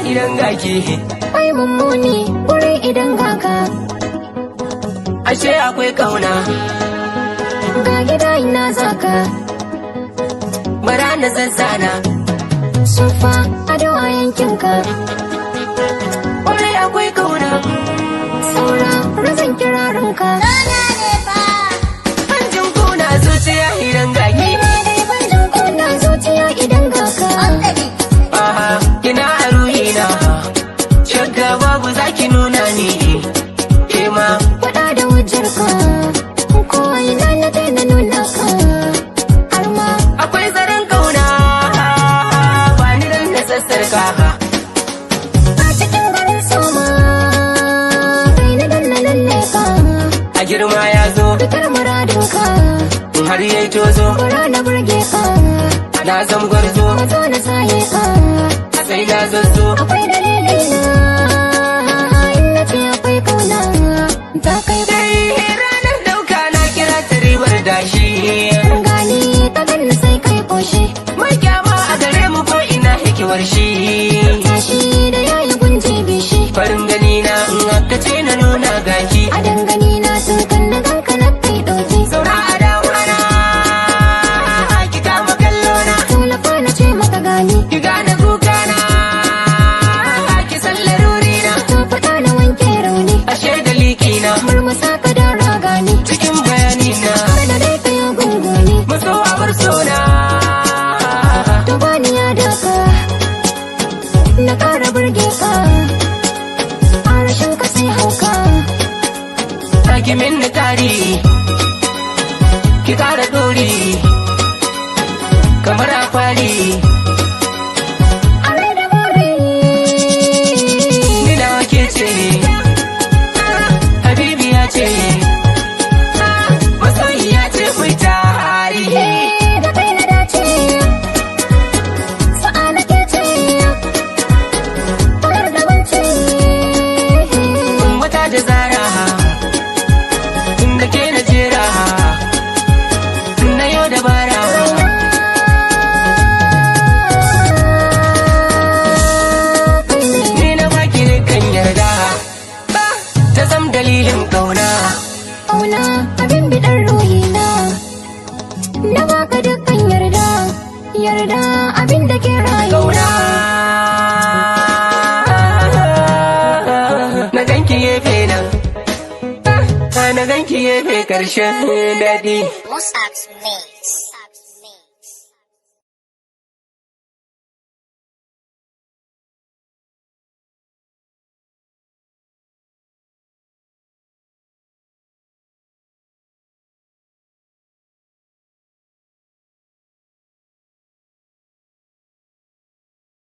idan gaki. Ai mummuni wurin idan gaka. Ashe akwai kauna. Ga gida ina zaka. Bara na zazzana. Sufa ado a yankinka. Kwarai akwai kauna. Saura razan kirarinka. Hanjin kuna zuciya idan gaki. Ni dai ban jin kuna zuciya idan gaka. Aha, kina a ruhina. Shakka babu, zaki nuna ni. Ke ma. Faɗa da hujjarka. Ko ina na kai na nuna ka. Har ma akwai zaren kauna. Ba ni dan na sassarka. A cikin garin soma. Kai na danna lalle ka. A girma ya zo. Fitar muradinka. Har yayi tozo. Kura na burge ka. Na zam gwarzo. Mazo na saye ka. Sai na zazzo. Akwai dalilai na. In na ce akwai kauna. Ta kai. Dai ranar dauka na kira ta ribar dashi. Gani ka ganni sai kai koshi. Mai kyama a gare mu ko ina hikimar shi. Tashi da yayi gunji bishi. Farin gani na in aka ce na nuna gaki. A dangane na tun kan na ganka na kai dauki. Saura a dawana, ki kama kallona. Tulafa na ce maka gani. Ki gane kukana, ki san larurina. To faɗa na wanke rauni. Ashe da likina. Murmusa ka da ragani. Cikin bayanina. Kada dai ka yi gunguni. Maso abar sona. To bani ya daka. Na ƙara burge ka. A rashin ka sai hauka. Ki min kari, ki kara dori kamar akwari. A rai da buri. Ni da ke ce, habibi ya ce, masoyi ya ce mai tarihi. Da kai na dace. Sa'a na ke ce. Farar da wance. Wata da zara da ke na jera na yau da bara. Ni na baki kan yarda ta zam dalilin kauna. Kauna abin biɗar ruhina. Na baka dukkan yarda. Yarda abin da ke rayuwa. Kauna na ganki gefe nan, na ganki gefe, karshen daɗi. Musab's Mix.